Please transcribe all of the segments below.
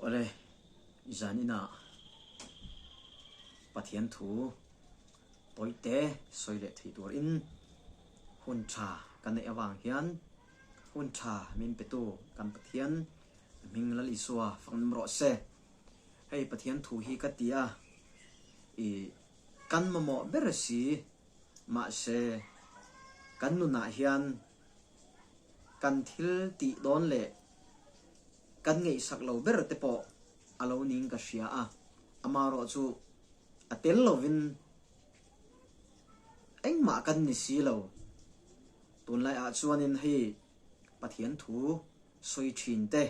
Awle, zan inah Pathian thu tawite sawi leh thei turin hun tha ka neih avang hian hun tha min petu kan Pathian hming Lal Isua faknawm rawh se. Hei Pathian thu hi ka ti a, i kan mamawh ber si mahse kan nunah hian kan thil tih dawn leh kan ngaihsak lo ber te pawh a lo ning ka hria a, amaherawh chu a tel lovin engmah kan ni si lo. Tunlai ah chuanin hei Pathian thu sawi thin te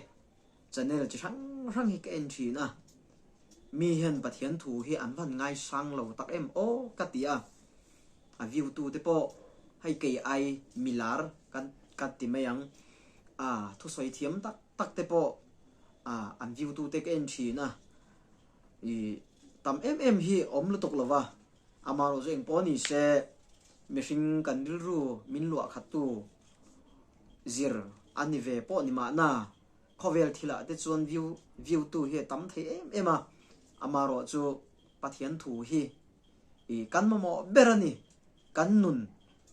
channel chi hrang hrang hi ka en thin a, mi hian Pathian thu hi an van ngaisang lo tak em aw ka ti a, a view tu te pawh hei kei ai milar kan ka ti mai ang a thusawi thiam tak tak te pawh a an view tu te ka en thin a i tam em em hi awm lutuk lo va amaherawh chu engpawh ni se mihring kan rilru min luah khat tu zir a ni ve pawh ni mahna khawvel thilah te chuan view view tu hi a tam thei em em a amaherawh chu Pathian thu hi I kan mamawh ber a ni, kan nun,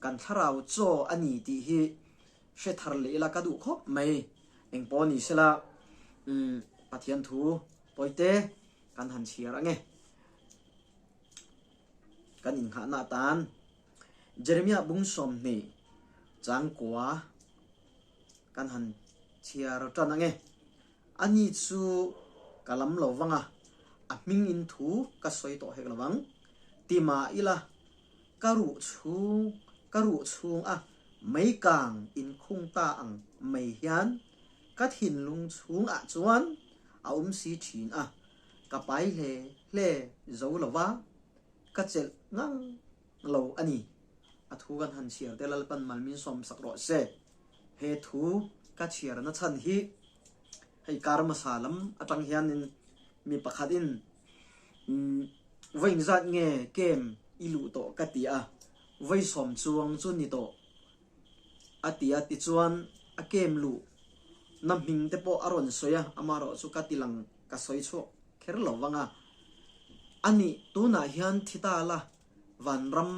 kan thlarau chaw a ni tih hi hre thar leh ila ka duh khawp mai. Engpawh ni sela, umm Pathian thu pawite kan han chhiar ange. Kan innghahna atan Jeremiah bung 20 changkua kan han chhiar tan ange. Ani chu ka lam lo vang a, a hming in thu ka sawi tawh hek lo vang. Ti mah ila, ka ruh chhung, ka ruh chhung a mei kang in khung ta ang mai hian ka thinlung chhung ah chuan a awm si thin a, ka pai hle hle zo lo va, ka chelh ngang lo a ni. A thu kan han chhiar te Lalpan mal min sawm sak rawh se. He thu ka chhiarna chhan hi hei kar hmasa lam atang hianin mi pakhatin vawi engzat nge kem i luh tawh ka ti a, vawi sawm chuang chu ni tawh a ti a, tichuan a kem luh na hming te pawh a rawn sawi a, amaherawh chu ka ti lang ka sawi chhuak kher lo vang a, anih tunah hian thi ta la Vanram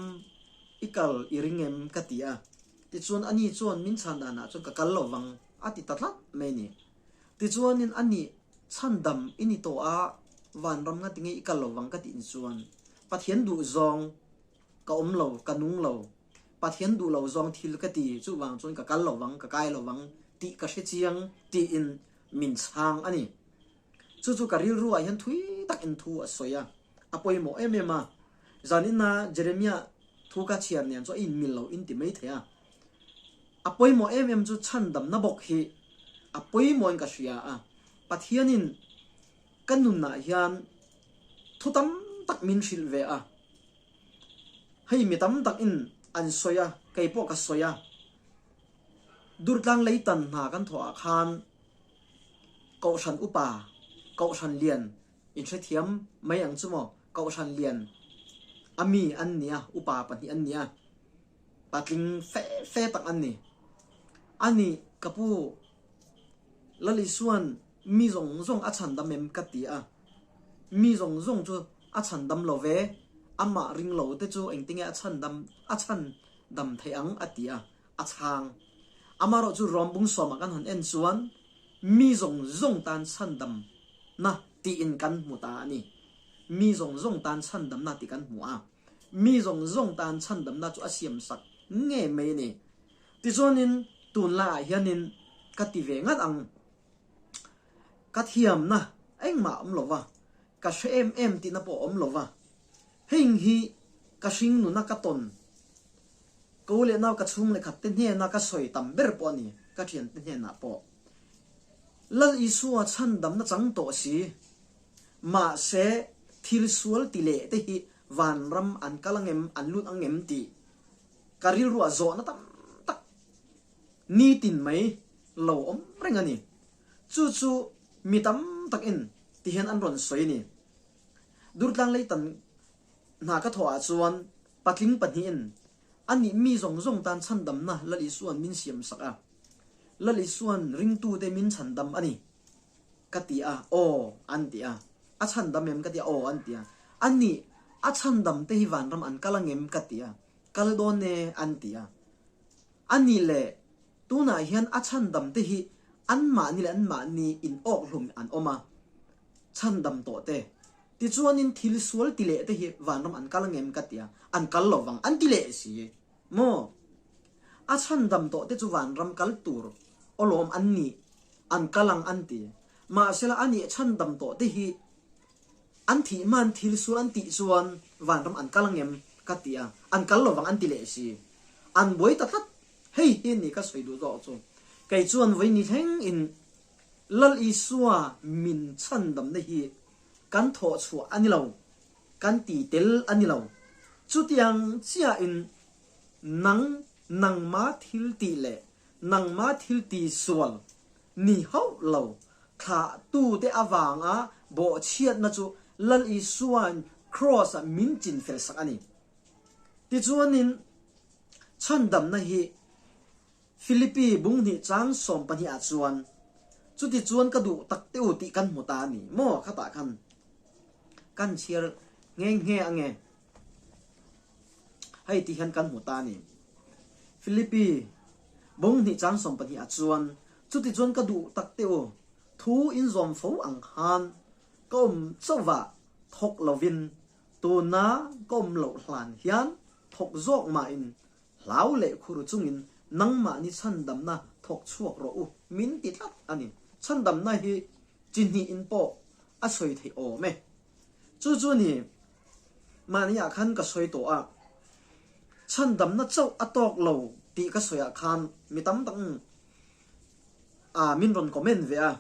i kal i ring em? ka ti a. Tichuan ani chuan min chhan danah chuan ka kal lo vang a ti ta tlat mai a ni. Tichuanin ani chhandam i ni tawh a, Vanram nga tinge i kal lo vang ka tih ni chuan Pathian duh zawng ka awm lo, ka nung lo. Pathian duh lo zawng thil ka ti, chuvang chuan ka kal lo vang, ka kai lo vang tih ka hre chiang tiin min chhang a ni. Chu chu ka rilru ah hian thui tak in thu a sawi a, a pawimawh em em a. Zan ina Jeremiah thu ka chhiar nen chu a inmil lo in ti mai thei a. A pawimawh em em chu chhandamna bawk hi a pawimawh in ka hria a. Pathianin ka nunah hian thu tam tak min hrilh ve a. Hei mi tam tak in an sawi a, kei pawh ka sawi a. Durtlang leitan hna kan thawh ah khan Kohhran upa, Kohhran lian inhrethiam mai ang chu maw? Kohhran lian a mi an nia, upa pahnih an nia, patling fe fe tak an ni. Ani ka pu Lal Isua'n mi zawng zawng a chhandam em ka ti a, mi zawng zawng chu a chhandam lo ve, amah ring lo te chu engtinge a chhandam a chhandam theih ang a ti a. a chhang. Amaherawh chu Rom bung sawmah kan han en chuan mi zawng zawng tan chhandamna tiin kan hmu ta a ni. Mi zawng zawng tan chhandamna tih kan hmu a. Mi zawng zawng tan chhandamna chu a siamsak ngei mai a ni. Tichuanin tunlaiah hianin ka ti ve ngat ang. Ka thiamna engmah a awm lo va, ka hre em em tihna pawh a awm lo va. Heng hi ka hring nuna ka tawn Ko leh nau ka chhung leh khat te hnena ka sawi tam ber pawh a ni, ka thian te hnenah pawh. Lal Isua chhandamna chang tawh si. Mahse, thil sual ti leh te hi vanram an kal angem, an lut angem tih ka rilruah zawhna tam tak nitin mai lo awm reng a ni. Chu chu mi tam takin tihian an rawn sawi a ni. Durtlang leitan hna ka thawhah chuan Patling pahnihin a nih mi zawng zawng tan chhandamna Lal Isua'n min siamsak a. Lal Isua'n ringtute min chhandam a ni. Ka ti a, Aw, an ti a. A chhandam em? Ka ti a, Aw, an ti a. A nih, a chhandam te hi vanram an kal angem? Ka ti a, Kal dawn e, an ti a. A nih le, tunah hian a chhandam te hi anmahni leh anmahni in awk hlum an awm a, chhandam tawh te. Tichuanin thil sual ti leh te hi vanram an kal angem? Ka ti a, An kal lo vang, an ti leh si. Maw? A chhandam tawh te chu vanram kal tur awlawm an nih an kal ang an ti. Mahsela a nih chhandam tawh te hi an thih hman thil sual an tih chuan vanram an kal angem ka ti a, an kal lovang an ti leh si. An buai ta tlat. Hei hi ni ka sawi duh zawk chu. Kei chuan vawi ni thleng in Lal Isua min chhandamna hi kan thawh chhuah a ni lo, kan ti tel a ni lo. Chutiang chiahin nang nangma thil tih leh Nangma thil ti sual ni hauh lo thlahtute avanga bawhchhiatna chu Lal Isuain Kraws-ah min chinfel sak a ni. Tichuanin, chhandamna hi Philippi bunghnih chang 12 ah chuan, Chutichuan ka duh tak teh u tih kan hmu ta a ni maw? Khatah khan kan chhiar nghe nghe ange. Hei ti hian kan hmu ta a ni. Philippi bunghnih chang 12 ah chuan, Chutichuan ka duh tak teh u, thu in zawm fo ang khan ka awm chauhvah thawk lovin tuna ka awm loh hlan hian thawk zawk mahin hlau leh khur chungin nangmahni chhandamna thawk chhuak rawh u min ti tlat a ni. Chhandamna hi chi hnihin pawh a sawi theih awm e. Chu chu ni, mahniah khan ka sawi tawh a, chhandamna chauh a tawk lo tih ka sawiah khan mi tam tak a min rawn comment ve a,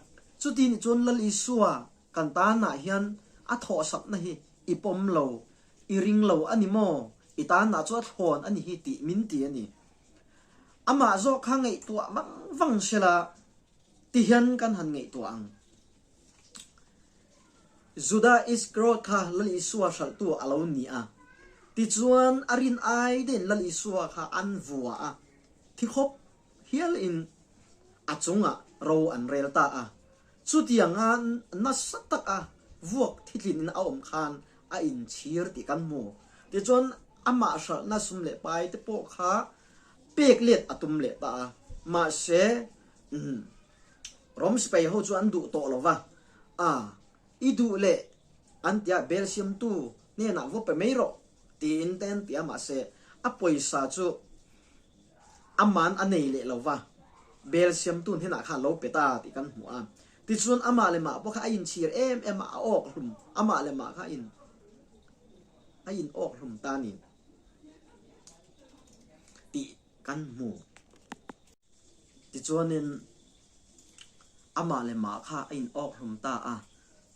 chuti nih chuan Lal Isua kan tanah hian a thawhsakna hi i pawm lo, i ring lo a ni maw? I tanah chu a thlawn a ni hi tih min ti a ni. Amah zawk kha ngaihtuah vang vang sela tihian kan han ngaihtuah ang. Judah Iskariot kha Lal Isua hralhtu a lo ni a. Tichuan, a rin ai deuhin Lal Isua kha an vua a, thi khawp hialin a chungah ro an rel ta a. Chutianga nasa taka vuak thitlinin a awm khan a inchhir tih kan hmu. Tichuan, amah hralhna sum leh pai te pawh kha pek let a tum leh ta a. Mahse, Rom sipai ho chu an duh tawh lo va, A, i duh leh an tia bel siamtu hnenah va pe mai rawh tiin te an ti a, mahse a pawisa chu aman a nei leh lo va, bel siamtu hnenah kha a lo pe ta tih kan hmu a. Tichuan amah leh mah pawh kha a inchhir em em a, a awk hlum, amah leh mah kha a in a in awk hlum ta a ni tih kan hmu. Tichuanin amah leh mah kha a in awk hlum ta a.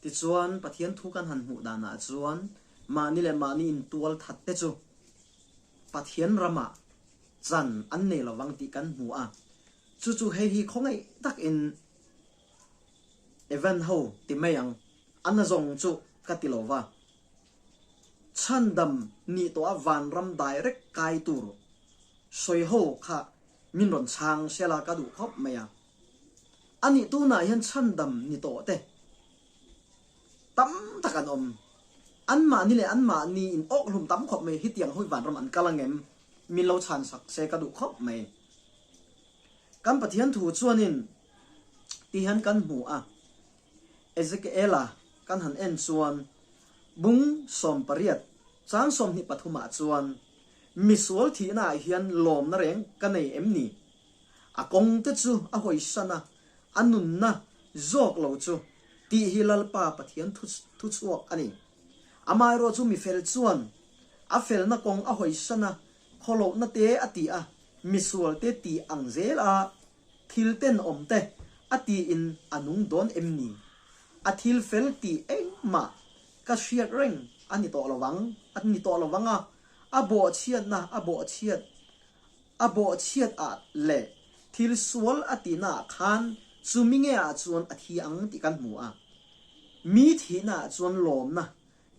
Tichuan Pathian thu kan han hmuh danah chuan mahni leh mahni intual that te chu Pathian ramah chan an nei lovang tih kan hmu a. Chu chu hei hi khawngaih takin Evan ho ti mai ang, a na zawng chu ka ti lo va. Chhandam nih tawh a vanram direct kai tur sawi ho kha min rawn chhang sela ka duh khawp mai a. Anih tunah hian chhandam ni tawh te tam tak an awm. Anmahni leh anmahni in awk hlum tam khawp mai hitiang hawi vanram an kal angem min lo chhan sak se ka duh khawp mai. Kan Pathian thu chuanin ti hian kan hmu a. Ezekiela kan han en chuan bung 18 chang 23 ah chuan Misual thihna ah hian lawmna reng ka nei em ni? A kawng te chu a hawisan a, a nunna zawk lo chu tih hi Lalpa Pathian thu chhuak a ni. Amaherawh chu mifel chuan a felna kawng a hawisan a, khawlohna te a ti a, misual te tih ang zel a thil tenawm te a tiin a nung dawn em ni? A thil fel tih engmah ka hriat reng a ni tawh lo vang, a ni tawh lo vang a, a bawhchhiatna a bawhchhiat a bawhchhiat ah leh thil sual a tihna ah khan chumi nge ah chuan a thi ang tih kan hmu a. Mi thihna ah chuan lawmna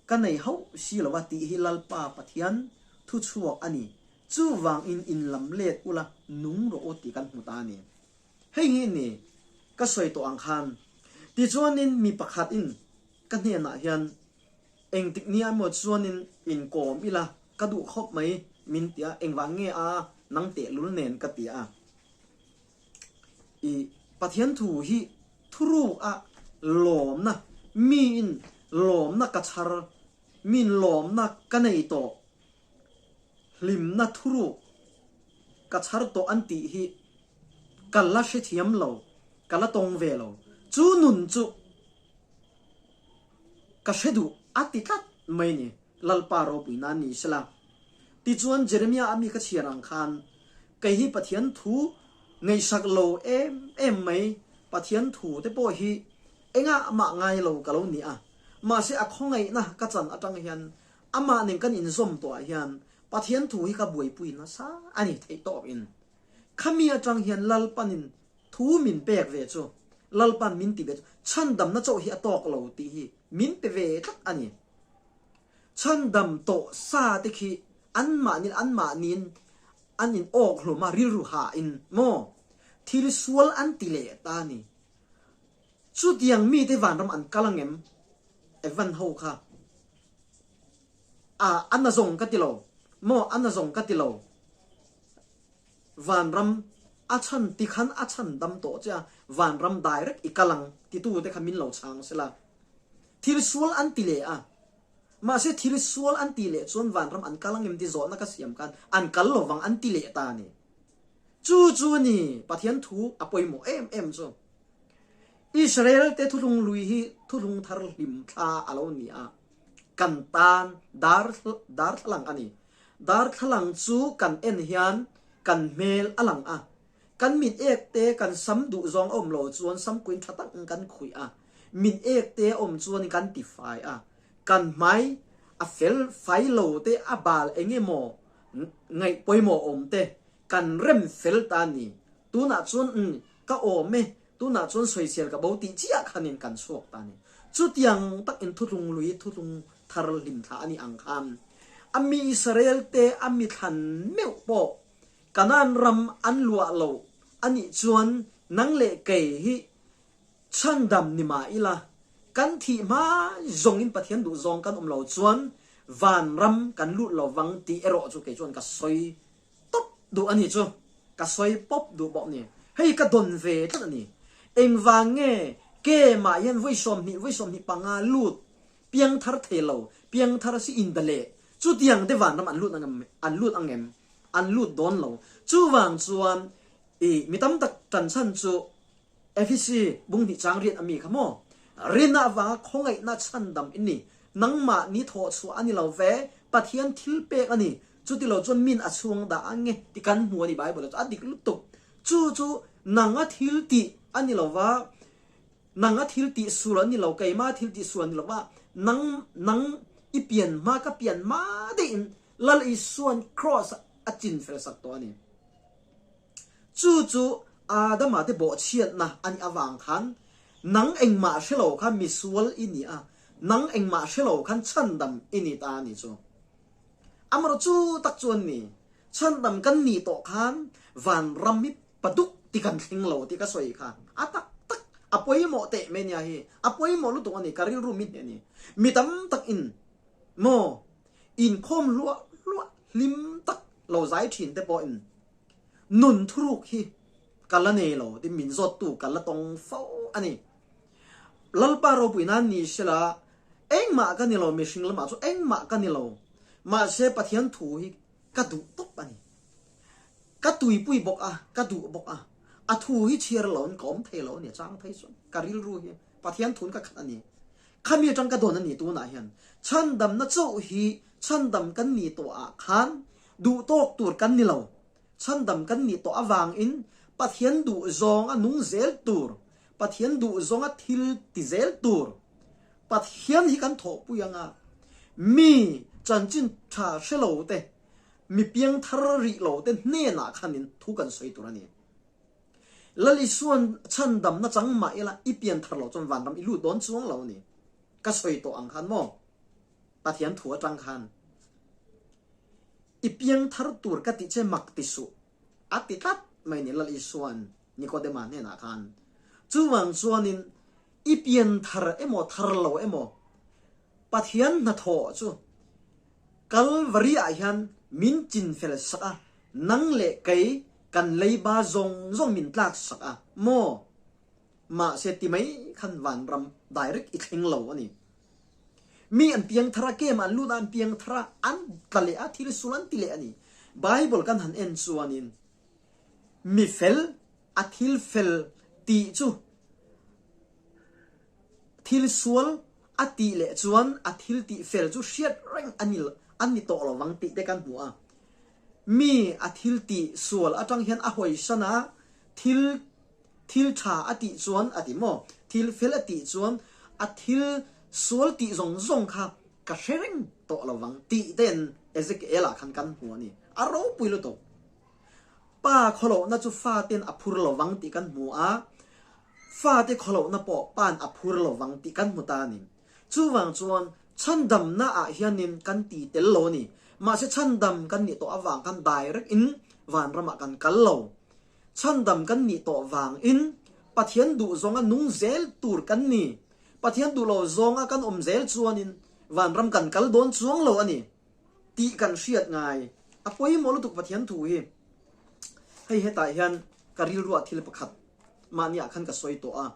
ka nei hauh si lo a tih hi Lalpa Pathian thu chhuak a ni. Chuvangin in lam let ula nung rawh u tih kan hmu ta a ni. Hei hi ni ka sawi tawh ang khan. Tichuanin mi pakhatin ka hnenah hian engtik nia emaw chuanin inkawm ila ka duh khawp mai min ti a, engvang nge a nang tehlul nen ka ti a. I Pathian thu hi thuruk a lawmna miin lawmna ka chhar min lawmna ka nei tawh hlimna thuruk ka chhar tawh an tih hi ka la hrethiam lo, ka la tawng ve lo. Chu nun chu ka hre duh a ti tlat mai ni, Lalpa ropui nan ni sela. Tichuan Jeremiah a mi ka chhiar ang khan kei hi Pathian thu ngaihsak lo em em mai, Pathian thu te pawh hi engah mah ngai lo ka lo ni a, mahse a khawngaihna ka chan atang hian amah nen kan inzawm tawh ah hian Pathian thu hi ka buaipui nasa a ni theih tawk in. Khami atang hian Lalpanin thu min pek ve chu, Lalpan min ti ve chu, chhandamna chauh hi a tawk lo tih hi min pe ve tlat a ni. Chhandam tawh sa te khi anmahni anmahniin an in awk hlawm a, rilru hah in maw thil sual an ti leh ta a ni. Chutiang mite vanram an kal angem? Evan ho kha. A a na zawng ka ti lo maw a na zawng ka ti lo. Vanram a chhan ti khan a chhan dam tawh che a, vanram direct i kal ang titu te kha min lo chhang sela. Thil sual an ti leh a, mahse thil sual an ti leh chuan vanram an kal angem ti zawhna ka siam khan an kal lovang an ti leh ta a ni. Chu chu a ni Pathian thu a pawimawh em em chu. Israel te thuthlung lui hi thuthlung thar hlim thla a lo ni a, kan tan dar darthlalang a ni. Darthlalang chu kan en hian kan hmel a lang a, kan mit ek te kan sam duh zawng a awm lo chuan sam kuin tha tak kan khuih a, mit ek te a awm chuan kan ti fai a, kan hmai a fel fai lo te a bal eng emaw ngaih pawimawh awm te kan rem fel ta a ni. Tunah chuan umm ka awm e, tunah chuan sawisel ka bo tih chiah khanin kan chhuak ta a ni. Chutiang takin thutlung lui thutlung thar hlimthla a nih ang khan a mi Israel te a mi thlan meuh pawh Kanaan ram an luah lo a nih chuan nang leh kei hi chhandam ni mah ila kan thih hma zawngin Pathian duh zawng kan awm lo chuan vanram kan lut lo vang tih erawh chu kei chuan ka sawi tawp duh a nih chu ka sawi pawp duh bawk ni. Hei ka dawn ve tlat a ni. Engvang nge ke mah hian vawi 20 vawi 25 lut piangthar thei lo piangthar si in da leh chutiang te vanram an lut ang em an lut ang em an lut dawn lo. Chuvang chuan i mi tam tak tan chhan chu Efesi bung hnih chang riat a mi kha maw? Rinna avanga khawngaihna chhandam i ni. Nangmah ni thawh chhuah a ni lo ve, Pathian thil pek a ni. Chuti lo chuan min a chhuang dah ang nge ti kan hmu a ni Bible ah chuan a dik lutuk. Chu chu nanga thil tih a ni lo va, nanga thil tih sul a ni lo, keima thil tih sul a ni lo va, nang nang i pian hma ka pian hma daih in Lal Isua'n Kraws ah a chin fel sak tawh a ni. Chu chu Adama te bawhchhiatna a nih avang khan nang engmah hre lo khan misual i ni a, nang engmah hre lo khan chhandam i ni ta a ni chu. Amarawh chu tak chuan ni, chhandam kan nih tawh khan vanram hi paduk ti kan thleng lo tih ka sawi kha a tak tak a pawimawh teh mai nia hi, a pawimawh lutuk a ni, ka rilru mi hneh a ni. Mi tam tak in maw inkhawm hluah hluah hlim tak lo zai thin te pawhin nun thuruk hi ka la nei lo tin min zawttu ka la tawng fo a ni. Lalpa ropui nan ni sela engmah ka ni lo mihring lamah chu engmah ka ni lo mahse Pathian thu hi ka duh tawp a ni. Ka tuipui bawk a, ka duh bawk a, a thu hi chhiar lo in ka awm thei lo a ni a chang phei chuan ka rilru hi Pathian thun ka khat a ni. Khami atang ka dawn a ni tunah hian chhandamna chauh hi chhandam kan ni tawh ah khan duh tawk tur kan ni lo. Chhandam kan nih tawh avangin Pathian duh zawng a nung zel tur, Pathian duh zawng a thil ti zel tur, Pathian hi kan thawhpui anga mi chanchin tha hre lo te, mi piangthar rih lo te hnenah khanin thu kan sawi tur a ni. Lal Isuan chhandamna chang mah ila i pianthar loh chuan vanram i lut dawn chuang lo a ni. Ka sawi tawh ang khan maw? Pathian thu atang khan i piangthar tur ka tih che mak ti suh a ti tlat mai ni Lal Isuan Nikodema hnenah khan. Chuvang chuanin. I pian thar emaw thar lo emaw Pathian hnathawh chu Kalvari ah hian min chinfel sak a, nang leh kei kan leiba zawng zawng min tlak sak a maw? Mahse ti mai khan vanram direct i thleng lo a ni. Mi an piang thar a, kem an lut a, an piang thar a, an tla leh a, thil sul an ti leh a ni. Bible kan han en chuanin mi fel a thil fel tih chu thil sual a tih leh chuan a thil tih fel chu hriat reng a ni a ni tawh lo vang tih te kan hmu a. Mi a thil tih sual atang hian a hawisan a, thil thil tha a tih chuan a ti maw? Thil fel a tih chuan a thil sual tih zawng zawng kha ka hre reng tawh lo vang tih ten Ezekiel ah khan kan hmu a ni. A ropui lutuk. Pa khawlohna chu faten a phur lo vang tih kan hmu a, fate khawlohna pawh pa'n a phur lo vang tih kan hmu ta a ni. Chuvang chuan chhandamna ah hianin kan ti tel lo a ni. Mahse chhandam kan nih tawh avang khan direct in vanramah kan kal lo. Chhandam kan nih tawh vangin Pathian duh zawnga nung zel tur kan ni. Pathian duh lo zawnga kan awm zel chuanin vanram kan kal dawn chuang lo a ni tih kan hriat ngai. A pawimawh lutuk Pathian thu hi. Hei hetah hian ka rilruah thil pakhat mahniah khan ka sawi tawh a.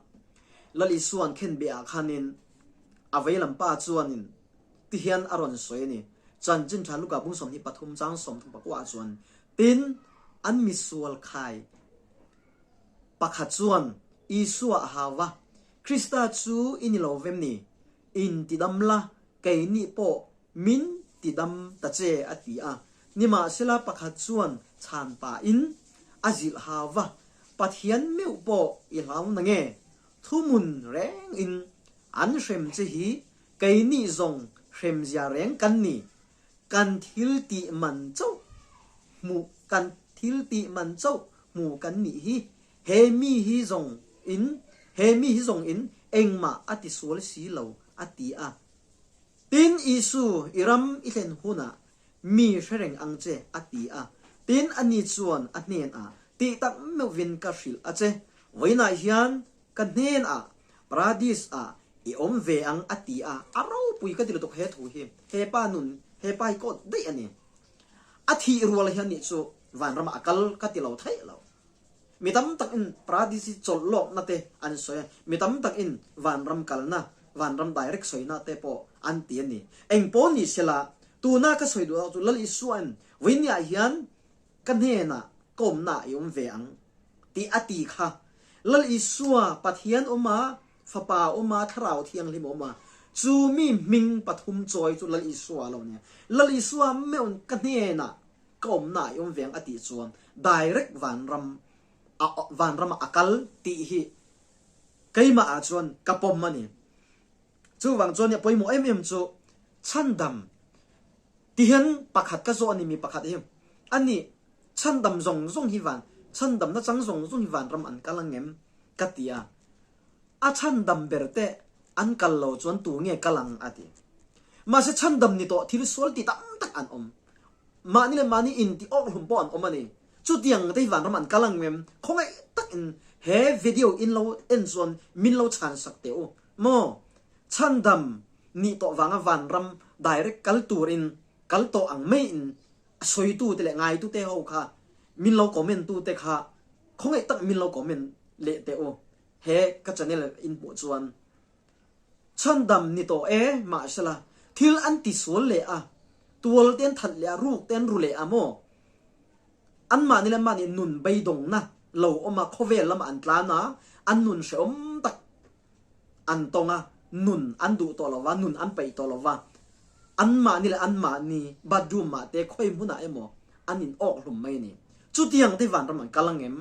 Lal Isua'n khenbeh ah khanin a veilam pa chuanin ti hian a rawn sawi a ni. Chanchin tha Luka bung 23 chang 34 ah chuan, Tin, an misual khai pakhat chuan Isua a hau va, Krista chu i ni lo vem ni? In tidam la, keini pawh min tidam ta che, a ti a. Nimahsela pakhat chuan chhan pahin a zilh hau va, Pathian meuh pawh i hlau na nge? Thuhmun rengin an hrem che hi Keini zawng hremzia reng kan ni, kan thil tih man chauh hmu kan thil tih man chauh hmu kan nih hi, he mi hi zawng in he mi hi zawng in engmah a ti sual si lo, a ti a. Tin, Isu, i ram i thlen hunah mi hre reng ang che, a ti a. Tin, ani chuan a hnenah, Tih tak meuhvin ka hrilh a che, vawiinah hian Ka hnenah Paradis ah i awm ve ang a ti a, a ropui ka ti lutuk he thu hi, he pa nun, he pa hi kawt daih a ni. A thih rual hian nih chu vanramah a kal ka ti lo theih lo. Mi tam tak in Paradis hi chawlh lawkna te an sawi a, mi tam tak in vanram kalna, vanram direct sawina te pawh an ti a ni. Engpawh ni sela, tuna ka sawi duh chu Lal Isua'n vawinia hian ka hnenah ka awmnaah i awm ve ang tih a ti kha. Lal Isua, Pathian awm a, Fapa awm a, Thlarau Thianghlim awm a, chu mi hming pathum chawi chu Lal Isua a lo nia. Lal Isua meuh ka hnenah ka awmnaah i awm ve ang a tih chuan direct vanram a vanramah a kal tih hi keimah ah chuan ka pawm a ni. Chuvang chuan a pawimawh em em chu chhandam Tihian pakhat ka zawh a ni mi pakhat hi a nih chhandam zawng zawng hi van chhandamna chang zawng zawng hi vanram an kal ang em ka ti a, a chhandam ber te an kal lo chuan tu nge kal ang a ti. Mahse chhandam ni tawh thil sual ti tam tak an awm. Mahni leh mahni inti awk hlum pawh an awm a ni. Chutiang te hi vanram an kal ang em? Khawngaih takin he video in lo en chuan min lo chhan sak teh u maw? Chhandam nih tawh vanga vanram direct kal turin kal tawh ang maiin a sawitu te leh ngaitu te ho kha min lo comment tu te kha khawngaih tak min lo comment leh teh u he ka channel in hmuh chuan chhandam ni tawh e mahsela thil an ti sual leh a tual te an that leh a ruk te an ru leh a maw an mahni leh mahni nun beidawngna lo awm a khawvel lamah an tlan a an nun hrehawm tak an tawng a, nun an duh tawh lo va, nun an peih tawh lo va, anmahni leh anmahni bathroom ah te khawi hmunah emaw an in awk hlum mai a ni. Chutiang te vanram an kal ang em?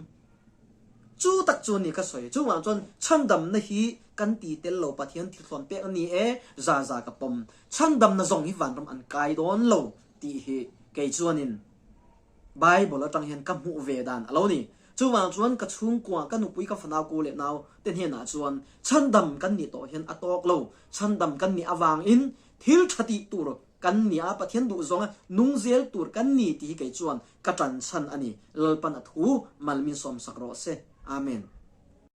Chu tak chu a ni ka sawi. Chuvang chuan chhandamna hi kan ti tel lo Pathian thilthlawn pek a ni e, za za ka pawm. Chhandamna zawng hi vanram an kai dawn lo tih hi kei chuanin Bible atang hian ka hmuh ve dan a lo ni. Chuvang chuan ka chhungkua, ka nupui, ka fanau ku leh nau te hnenah chuan chhandam kan nih tawh hian a tawk lo. Chhandam kan nih avangin thil tha tih tur kan ni a, Pathian duh zawnga nung zel tur kan ni tih hi kei chuan ka tan chhan a ni. Lalpan a thu mal min sawmsak rawh se. Amen.